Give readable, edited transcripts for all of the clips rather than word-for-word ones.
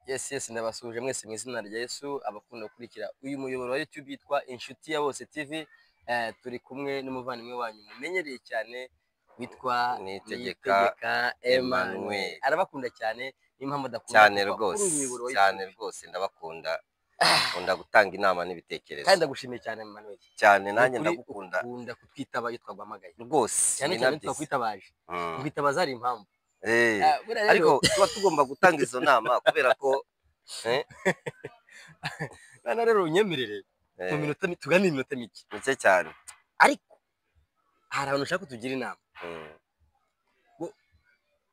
Yes, yes, ndabasuhuje mwese mu izina rya Yesu, abakunda gukurikira uyu muyoboro wa YouTube yitwa Inshuti ya Bose TV. Turi kumwe n'umuvandimwe wanyu mumenyereye cyane witwa Niyitegeka Emmanuel. Arabakunda cyane, niyo mpamvu adakunda cyane kuva kuri rwose uyu muyoboro wa cyane YouTube. Rwose ndabakunda, nkunda gutanga inama n'ibitekerezo. Kandi ndagushimiye cyane, Emmanuel. Cyane, nanjye Ni ukuri ndagukunda. Ukunda kutwitaba iyo twaguhamagaye. Rwose cyane ni cyane na byiza. twakwitabaje. Kwitabaza hari impamvu. Buriya rero Ariko tuba tugomba gutanga izo nama kubera ko Bana rero unyemerere mu minota tuganire iminota mike. Mike cyane. Ariko hari abantu ushaka kutugira inama.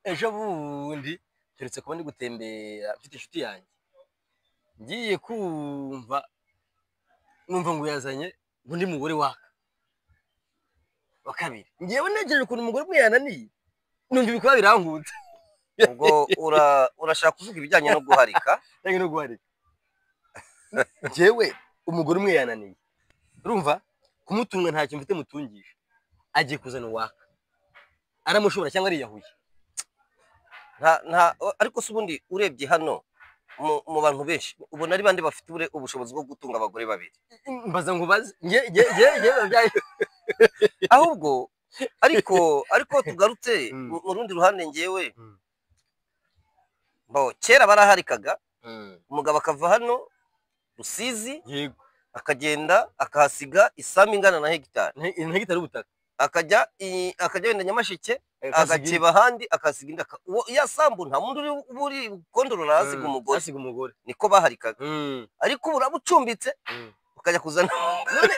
Ejo bundi mperutse kuba ndi gutembera mfite inshuti yanjye, ngiye kumva numva ngo yazanye undi mugore waka wa kabiri. Ngewe ntegereje ukuntu umugore umwe yananiye, numva ibikorwa birankunze. Ubwo urashaka kuvuga ibijyanye no guharika? Cyangwa no guharika. Ngewe umugore umwe yananiye, urumva kumutunga ntacyo mfite mutungisha, agiye kuzana uwaka, aramushobora cyangwa ariyahuye? Nta, ariko se ubundi urebye hano mu bantu benshi ubona ari bande bafite ubushobozi bwo gutunga abagore babiri? Mbaza ngo ubaze nge nge nge nge Ahubwo ariko tugarutse mu rundi ruhande, ngewe bo kera baraharikaga, umugabo akava hano Rusizi akagenda akahasiga isambu ingana na hegitari. Hegitari y'ubutaka. Akajya wenda Nyamasheke, agakeba ahandi, akahasiga indi, ya sambu nta muntu uri buri kondorora, ahasiga umugore. Asiga umugore. Niko baharikaga, ariko ubu urabucumbitse ukajya kuzana None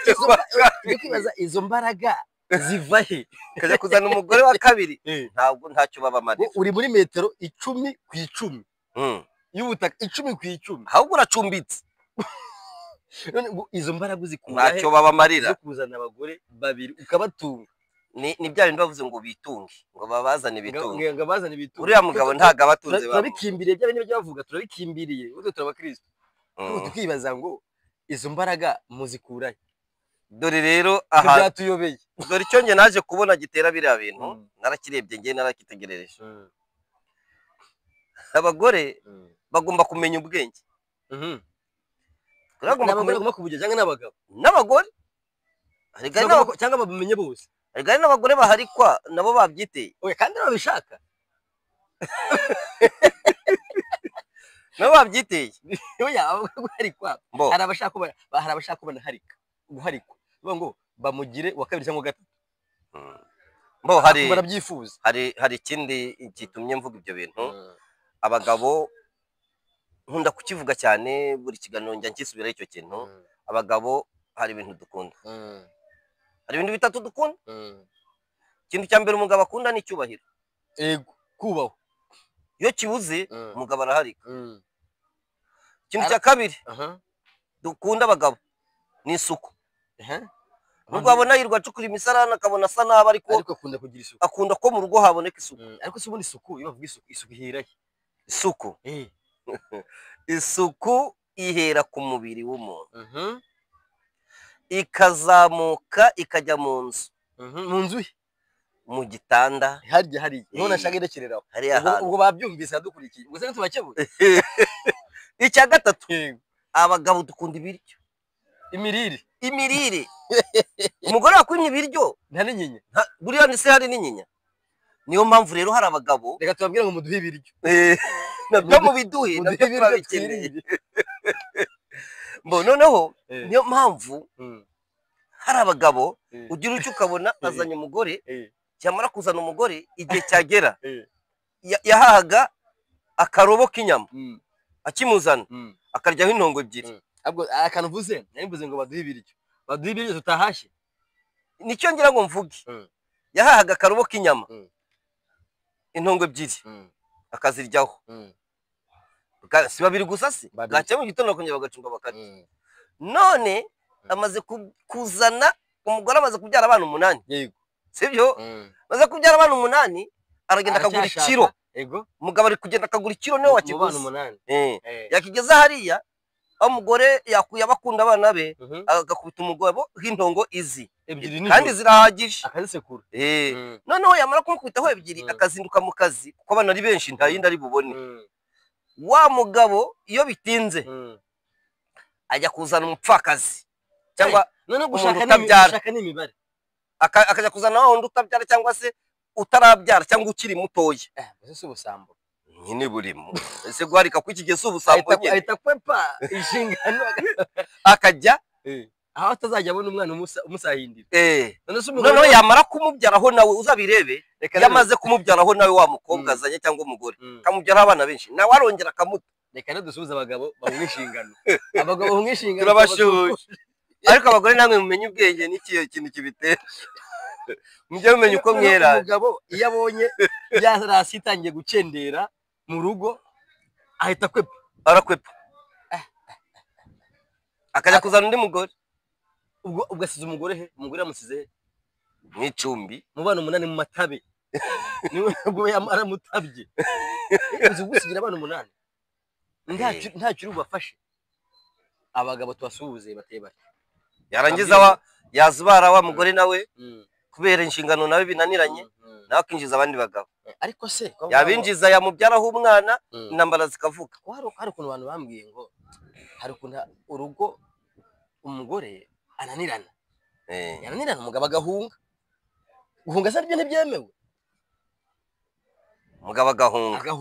ndi kwibaza izo mbaraga ziva he? Ukajya kuzana umugore wa kabiri, ntabwo ntacyo babamarira. Uri muri metero 10 ku 10 y'ubutaka, 10 ku 10. Ahubwo uracumbitse. None ngo izo mbaraga uzikura he Ntacyo babamarira. zo kuzana abagore babiri ukabatunga? Ni bya bindi bavuze ngo bitunge, ngo babazane bitunge. Ngo bazane bitunge. Uriya mugabo ntabwo aba atunze. Turabikimbiriye, bya bindi bajya bavuga, turabikimbiriye utwo turabakristo. Ariko tukibaza ngo izo mbaraga muzikura he? Dore rero Ibyo aha byatuyobeye. Dore icyo njye naje kubona gitera biriya bintu. Narakirebye njye, narakitegerereje. Abagore bagomba kumenya ubwenge. Bagomba N'abagore kumenya bagomba kubugira cyangwa n'abagabo? N'abagore. Cyangwa babimenye bose? Hari n'abagore baharikwa nabo babyiteye. Oya, kandi babishaka. Nabo babyiteye. Oya, guharikwa Bo hari abashaka ko banaharika, guharikwa bivuga ngo bamugire uwa kabiri cyangwa gatatu. Bo hari Barabyifuza. Hari ikindi gitumye mvuga ibyo bintu. Abagabo, nkunda kukivuga cyane, buri kiganiro njya nkisubiraho icyo kintu. Abagabo hari ibintu dukunda, hari ibintu bitatu dukunda. Ikintu cya mbere umugabo akunda ni icyubahiro. Yego, kubahwa. Iyo kibuze, umugabo araharika. Ikintu cya kabiri dukunda abagabo ni isuku. Nubwo wabona yirirwa acukura imisarane, akabona asa nabi, ariko Ariko akunda kugira isuku. Akunda ko mu rugo haboneka isuku. Ariko se ubundi isuku, iyo bavuga isuku, isuku ihera he? Isuku, isuku ihera ku mubiri w'umuntu, ikazamuka ikajya mu nzu. Mu nzu ye. Mu gitanda. Harya hariya niho nashaka irekereraho. Hariya Ubwo hantu. Ubwo babyumvise adukurikiye, ubwo se tubakebuye? Icya gatatu, abagabo dukunda ibiryo. Imirire. Imirire. Umugore wakwimye ibiryo, Nta n'inyinya. Buriya ni se hari n'inyinya. Niyo mpamvu rero hari abagabo Reka tubabwire ngo muduhe ibiryo. Nabyo mubiduhe, Muduhe nabyo ibiryo turabikeneye. twirire. Bo noneho niyo mpamvu hari abagabo ugira icyo ukabona azanye umugore, yamara kuzana umugore, igihe cyagera yahahaga akarobo k'inyama, akimuzana akaryaho intongo ebyiri. Ahubwo akantu uvuze, nari mvuze ngo baduhe ibiryo, baduhe ibiryo tutahashye. Nicyo ngira ngo mvuge. Yahahaga akarobo k'inyama, intongo ebyiri akaziryaho. Si babiri gusa se? Babiri. Bwacya mu gitondo bakongera bagacunga bakarya. None amaze kuzana umugore, amaze kubyara abana umunani. Sibyo? Amaze kubyara abana umunani, aragenda akagura Aracyashaka. ikiro. Umugabo ari kugenda akagura ikiro, niwe Mu bana wakiguze. umunani. Yakigeza hariya aho umugore yakuye abakunda abana be, agakubita umugabo h'intongo izi Ebyiri kandi nijoro. zirahagije. Akazisekura. Noneho yamara kumukubitaho ebyiri, akazinduka mu kazi kuko abana ari benshi, nta yindi ari bubone. Wa mugabo iyo bitinze ajya kuzana umupfakazi cyangwa none umuntu utabyara, gushaka n'imibare, akajya kuzana wa wundi utabyara cyangwa se utarabyara cyangwa ukiri mutoya. Ese ubusambo nyine burimo, ese guharika kw'iki gihe si ubusambo nyine? Ahita kwepa inshingano akajya aho atazajya abona umwana umusahindira. Noneho yamara kumubyaraho nawe uzabirebe, yamaze kumubyaraho nawe wa mukobwa azanye cyangwa umugore akamubyaraho abana benshi, nawe arongera akamuta. Reka dusubize abagabo bahunga inshingano, abagabo bahunga inshingano turabashuhuje. Ariko abagore namwe mumenye ubwenge n'ikiyo kintu kibitera, mujye mumenya uko mwera. Umugabo iyo abonye ya rasi itangiye gukendera mu rugo ahita kwepa, arakwepa akajya kuzana undi mugore. Ubwo asize umugore he? Umugore yamusize he? Mu icumbi, mu bana 8 mu matabe, niwe ubwo yaramutabye. Uzi gusigira abana 8 ntacyo ubafashe. Abagabo tubasuhuze bateye bati yarangiza yazubara wa mugore nawe kubera inshingano nawe binaniranye, nawe akinjiza abandi bagabo. Ariko se yabinjiza yamubyaraho umwana, intambara zikavuka. Hari ukuntu abantu bambwiye ngo hari ukuntu urugo umugore ananirana, yananirana umugabo agahunga. Guhunga se byo ntibyemewe, umugabo agahunga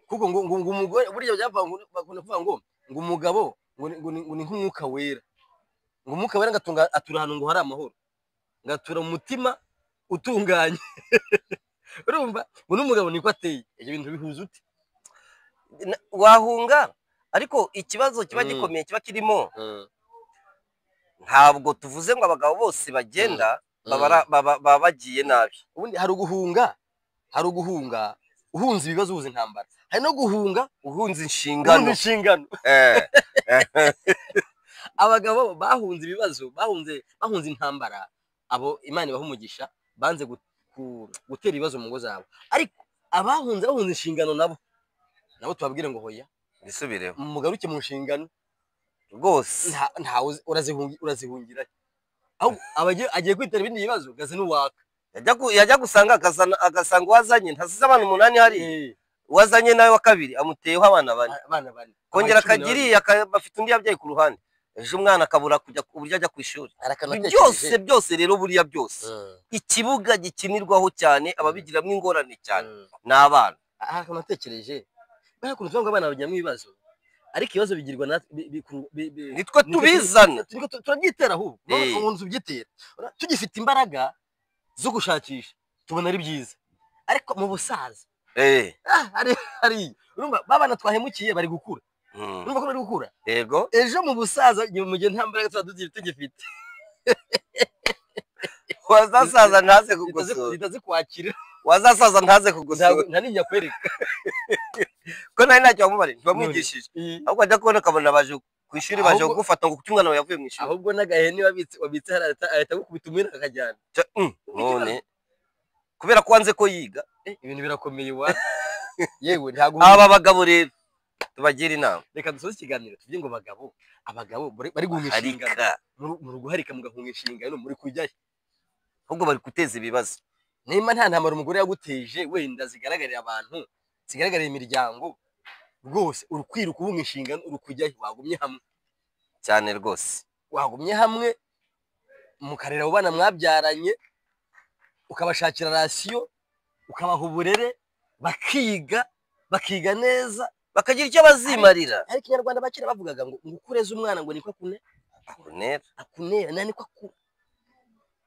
kuko ngo umugore burya bakunda kuvuga ngo umugabo ngo ni nk'umwuka wera, ngo umwuka wera ngatunga atura ahantu ngo hari amahoro, ngatura mu mutima utunganye. Urumva ngo n'umugabo niko ateye. Ibyo bintu bihuza ute? Wahunga, ariko ikibazo kiba gikomeye kiba kirimo, ntabwo tuvuze ngo abagabo bose bagenda baba bagiye nabi. Ubundi hari uguhunga uhunze ibibazo, uhuze intambara, hari no guhunga uhunze inshingano. Abagabo bahunze ibibazo, bahunze intambara, abo Imana ibaha umugisha, banze gutera ibibazo mu ngo zabo. Ariko abahunze bahunze inshingano nabo tubabwire ngo hoya, nisubireho, mugaruke mu nshingano rwose. Ntawe urazihungira, ahubwo agiye kwitera ibindi bibazo gaze n'uwaka. Yajya gusanga agasanga uwazanye ntasize abana 8 hari uwazanye nawe wa kabiri amuteyeho abana 4, kongera akagiriya bafite undi yabyaye ku ruhande, ejo umwana akabura kujya uburyo ajya ku ishuri. Byose byose rero buriya byose ikibuga gikinirwaho cyane ababigiramo ingorane cyane ni abana. Natekereje ukuntu tuvuga ngo abana bagiramo ibibazo, ariko ibibazo bigirwa nitwe tubizana, turabyitera ahubwo umuntu tubyitera tugifite imbaraga zo gushakisha tubona ari byiza, ariko mu busaza hari urumva babana twahemukiye bari gukura, urumva ko bari gukura. Yego, ejo mu busaza mu gihe nta mbaraga tuba tugifite, wazasaza ntaze kugusura, zitazi kwakira, wazasaza ntaze kugusura, nta n'inya kwereka ko nari ntacyo wamubariye, ntibamwigishije, ahubwo ajya kubona akabona baje ku ishuri baje kugufata ngo kuki umwana wawe yavuye mu ishuri. Ahubwo n'agahene wabitse ahita agukubita umwenda akakajyana. None kubera ko wanze ko yiga, ibintu birakomeye wa. Yewe ntago aba bagabo rero tubagira inama. Reka dusoze ikiganiro tuvuge ngo abagabo bari guhunga inshingano, muri guharika mugahunga inshingano, muri kujyayo ahubwo bari guteza ibibazo. Nimba nta ntambara umugore yaguteje wenda zigaragarira abantu, zigaragarira imiryango, rwose urukwiruka uhunga inshingano, uri kujyayo. Wagumye hamwe cyane rwose, wagumye hamwe mukarera abo bana mwabyaranye, ukabashakira rasiyo, ukabaha uburere, bakiga neza, bakagira icyo bazimarira. Ariko Ikinyarwanda bakira bavugaga ngo ukureze umwana ngo niko akunera, na niko akura.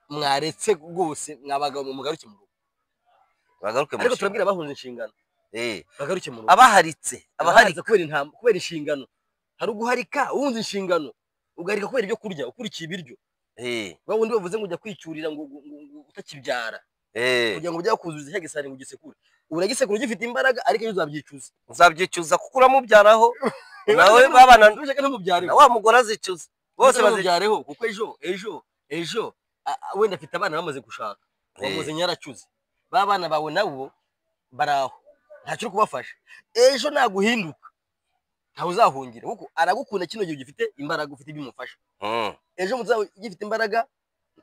Mwaretse rwose mwabagabo mugaruke mu rugo, bagaruke mu ariko turabwira abahunze inshingano, bagaruke mu rugo. Abaharitse kubera inshingano. Hari uguharika uhunze inshingano, ugaharika kubera ibyo kurya, ukurikiye ibiryo. Wa wundi bavuze ngo ujya kwicyurira ngo utakibyara, kugira ngo ujye kuzuza cya gisani ngo ugisekure. Uragisekura ugifite imbaraga, ariko ejo uzabyicuza. Uzabyicuza kuko uramubyaraho nawe babana ntumubyareho, wa mugore azicuza, bose bazibyareho, kuko ejo wenda afite abana bamaze gushaka, bamuze nyaracuze, ba bana bawe nabo baraho ntacyo uri kubafasha. Ejo naguhinduka ntawe uzahungira, kuko aragukunda kino gihe ugifite imbaraga, ufite ibyo umufasha. Ejo muzaba ugifite imbaraga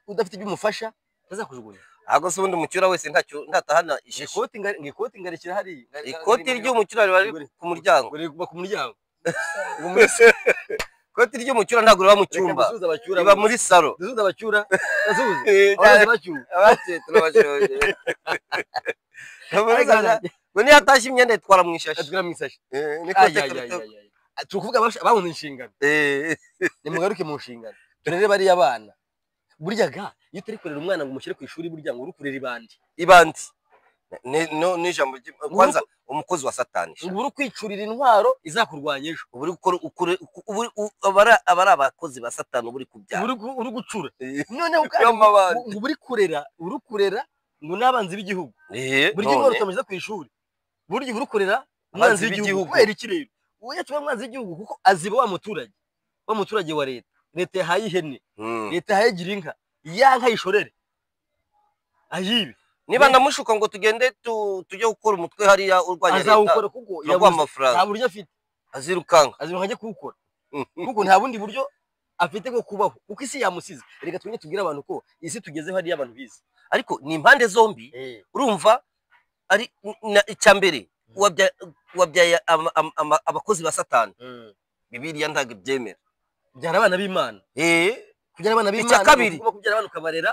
udafite ibyo umufasha, ntazakujugunya. Ntabwo se ubundi umucyura wese ntacyo ntatahana ishashi? Ikoti ngarishyira hariya. Ikoti ry'umucyura riba riri ku muryango. Riba ku muryango. Ikoti ry'umucyura ntabwo riba mu cyumba, riba muri salo. Dusuhuze abacyura, dusuhuze turabashoje. Ngo niyo atashye imyenda itwara mu ishashi. Atwara mu ishashi. Turi kuvuga babonye inshingano. Nimugaruke mu nshingano turere bariya bana. Burya ga iyo utari kurera umwana ngo umushyire ku ishuri, burya ngo uri kurera ibandi. Ibandi ni ijambo kwanza umukozi wa Satani. Ubu uri kwicurira intwaro izakurwanya ejo. Ubu uri gukora aba ari abakozi ba Satani ubu uri kubyara. Uri gucura. Noneho ngo uri kurera, uri kurera ngo n'abanzi b'igihugu. Burya intwaro utamushyize ku ishuri, burya uri kurera umwanzi w'igihugu. Kubera iki rero? Uwo tuba umwanzi w'igihugu kuko aziba wa muturage wa leta. Leta yahaye ihene, leta yahaye gira inka, ya nka yishorere ayibe. Niba ndamushuka ngo tugende tujye gukora umutwe hariya urwanya leta, azawukora kuko yabuze amafaranga, nta buryo afite, azirukanka ajye kuwukora kuko nta bundi buryo afite bwo kubaho, kuko isi yamusize. Reka twine tubwire abantu ko isi tugezeho hariya abantu bize, ariko ni impande zombi. Urumva ari icya mbere wabyaye abakozi ba Satani, Bibiliya ntabwo ibyemera. Kubyara abana b'Imana. Kubyara abana b'Imana. Icya kabiri kubyara abana ukabarera,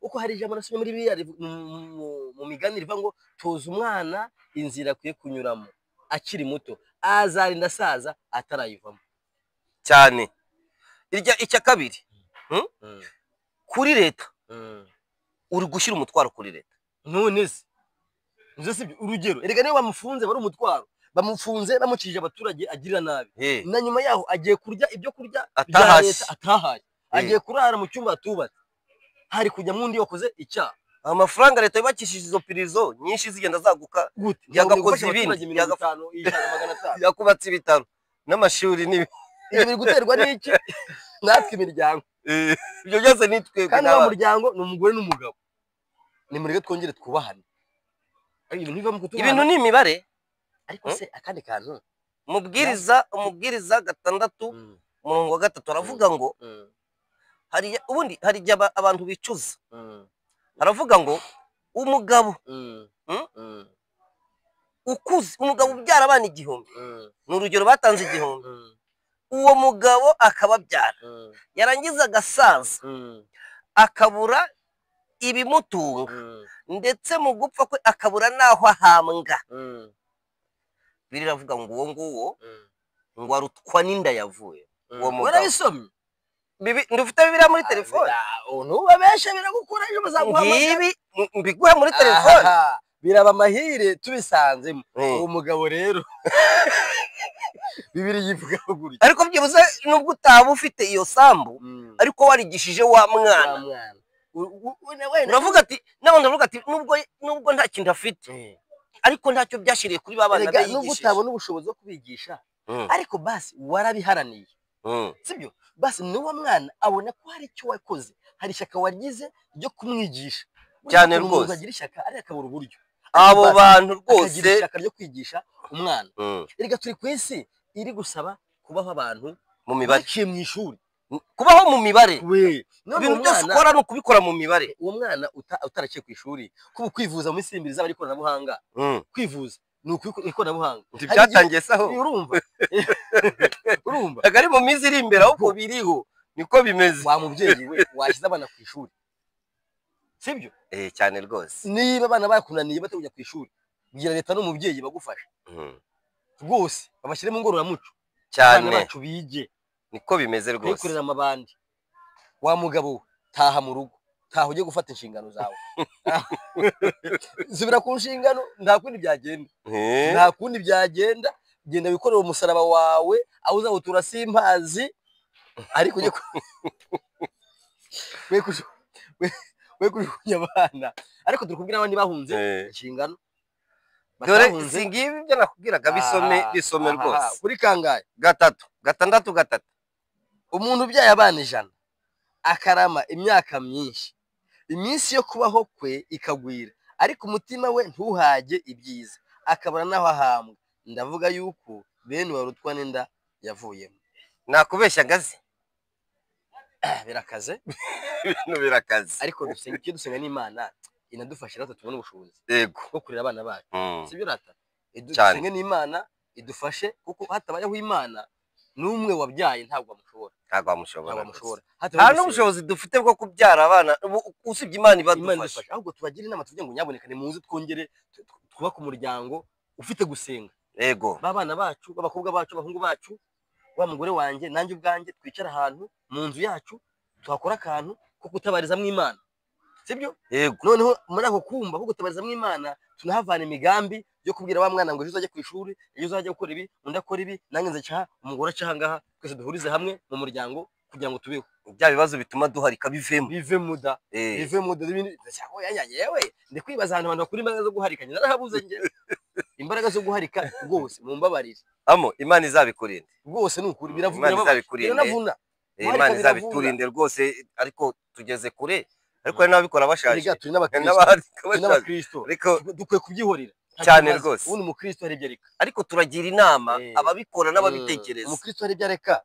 uko hari ijambo nasomye muri Bibiliya mu migani rivuga ngo toza umwana inzira akwiye kunyuramo akiri muto, azarinda asaza atarayivamo. Cyane. Icya kabiri kuri leta, uri gushyira umutwaro kuri leta. None se nzo si urugero, erega niyo bamufunze bari umutwaro, bamufunze bamucije abaturage agirira nabi, na nyuma yaho agiye kurya ibyo kurya bya leta atahaye, agiye kurara mu cyumba atubatse, hari kujya mu ndi wakoze icyaha. Amafaranga leta yubakishije izo pirizo nyinshi zigenda zaguka, yagakoze ibindi, yakubatse ibitaro n'amashuri n'ibyo biri guterwa n'iki? Natwe imiryango ibyo byose ni twebwe. Kandi wa muryango ni umugore n'umugabo, nimureke twongere twubahane. Ibintu ni imibare. Ariko se akandi kantu umubwiriza 6 umurongo wa 3 aravuga ngo hari ubundi hari igihe abantu bicuza. Aravuga ngo umugabo ukuze, umugabo ubyara abana 1000, ni urugero batanze 1000, uwo mugabo akababyara, yarangiza agasaza akabura ibimutunga, ndetse mu gupfa kwe akabura n'aho ahambwa. Biravuga ngo uwo nguwo ngo arutwa n'inda yavuye. Uwo mugabo warabisomye? Ndufite Bibiliya muri telefone. Ntubabeshe biragukura ejo bazaguhamagara. Ngibi mbiguhe muri telefone. Biraba amahire tubisanzemo. Uwo mugabo rero Bibiliya ivuga gutya. Ariko byibuze nubwo utaba ufite iyo sambu, ariko warigishije wa mwana. Uravuga ati n'abandi bavuga ati nubwo nta kintu afite, ariko ntacyo byashiriye kuri ba bana bigishije. Nubwo utabona ubushobozi bwo kubigisha, ariko basi warabiharaniye. Sibyo? Basi n'uwo mwana abona ko hari icyo wakoze, hari ishyaka wagize ryo kumwigisha. Cyane rwose. Agira ishyaka ariko akabura uburyo. Abo bantu rwose akagira ishyaka ryo kwigisha umwana. Erega turi ku isi iri gusaba kubaho abantu mu mibare, baciye mu ishuri. Kubaho mu mibare. Ibintu byose ukora ni ukubikora mu mibare. Uwo mwana utaraciye ku ishuri, kuba kwivuza mu minsi iri imbere izaba ari ikoranabuhanga. Kwivuza ni ikoranabuhanga. Ntibyatangiye se aho? Urumva? Urumva? Ntabwo ari mu minsi iri imbere ahubwo biriho, niko bimeze. Wa mubyeyi we washyize abana ku ishuri, sibyo? Cyane rwose. Niba abana bakunaniye batajya ku ishuri, bwira leta n'umubyeyi bagufasha. Rwose babashyire mu ngororamuco. Cyane. Abana bacu bige. Niko bimeze rwose. Kwikorera amabandi. Wa mugabo taha mu rugo, taha ujye gufata inshingano zawe. Zubira ku nshingano, nta kundi byagenda. Nta kundi byagenda, genda wikorere umusaraba wawe, aho uzawutura simpazi, ariko ujye we kujugunya abana. Ariko turi kubwira abandi bahunze inshingano. Dore singibi ibyo nakubwiraga, bisome rwose. Kuri kangahe? 3 6 3. Umuntu ubyaye abana 100 akarama imyaka myinshi, iminsi yo kubaho kwe ikagwira, ariko umutima we ntuhage ibyiza, akabura n'aho ahambwa. Ndavuga yuko bene warutwa n'inda yavuyemo. Nakubeshya gaze. Birakaze. Ibintu birakaze. Ariko dusenga icyo dusenga n'Imana, inadufashe natwe tubone ubushobozi Yego. bwo kurera abana bacu. Sibyo rata? Cyane. Dusenge n'Imana idufashe, kuko hatabayeho Imana n'umwe wabyaye ntabwo wamushobora. Ntabwo wamushobora. Ntabwo wamushobora. Nta n'ubushobozi dufite bwo kubyara abana, usibye Imana Imana ibadufasha. idufasha. Ahubwo tubagire inama tuvuge ngo nyaboneka nimuze twongere twubake umuryango ufite gusenga. Yego. B'abana bacu, b'abakobwa bacu, abahungu bacu, wa mugore wanjye nanjye ubwanjye, twicara ahantu mu nzu yacu tuhakora akantu ko gutabarizamo Imana. Sibyo? Yego. Noneho muri ako kumba ko gutabarizamo Imana tunahavana imigambi yo kubwira wa mwana ngo ejo uzajya ku ishuri, ejo uzajya gukora ibi, undi akora ibi, nanjye nzaca, umugore aca ahangaha, twese duhurize hamwe mu muryango kugira ngo tubeho. Bya bibazo bituma duharika bivemo. Bive muda. Bive muda. Yewe ndi kwibaza ahantu abantu bakura imbaraga zo guharika, narahabuze njye. Imbaraga zo guharika rwose mumbabarire. Amo Imana izabikurinde. Rwose ni ukuri Imana izabikurinde. biravuna. Imana izabiturinde rwose, ariko tugeze kure. Ariko hari n'ababikora bashaje. Turi n'abakristo. Ariko dukwiye kubyihorera. Cyane rwose. Ubundi umukristo hari ibyo areka. Ariko turagira inama ababikora n'ababitekereza. Umukristo hari ibyo areka.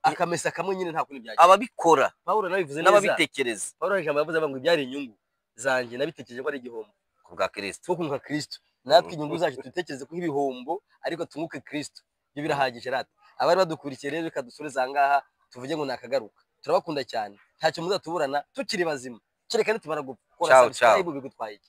Akamesa kamwe nyine nta kundi byagira. Ababikora Pawulo nabivuze neza. N'ababitekereza. Pawulo ijambo yavuze ngo ibyari inyungu zanjye nabitekereje ko ari igihombo. Ku bwa Kristo. Two kunguka Kristo. Natwe inyungu zacu dutekereze ko ibihombo, ariko tunguke Kristo. Ibyo birahagije rata. Abari badukurikiye rero reka dusoreze aha ngaha tuvuge ngo nakagaruka. Turabakunda cyane. Ntacyo muzatuburana tukiri bazima. Kereka nitumara gukora subscribe bigutwaye iki.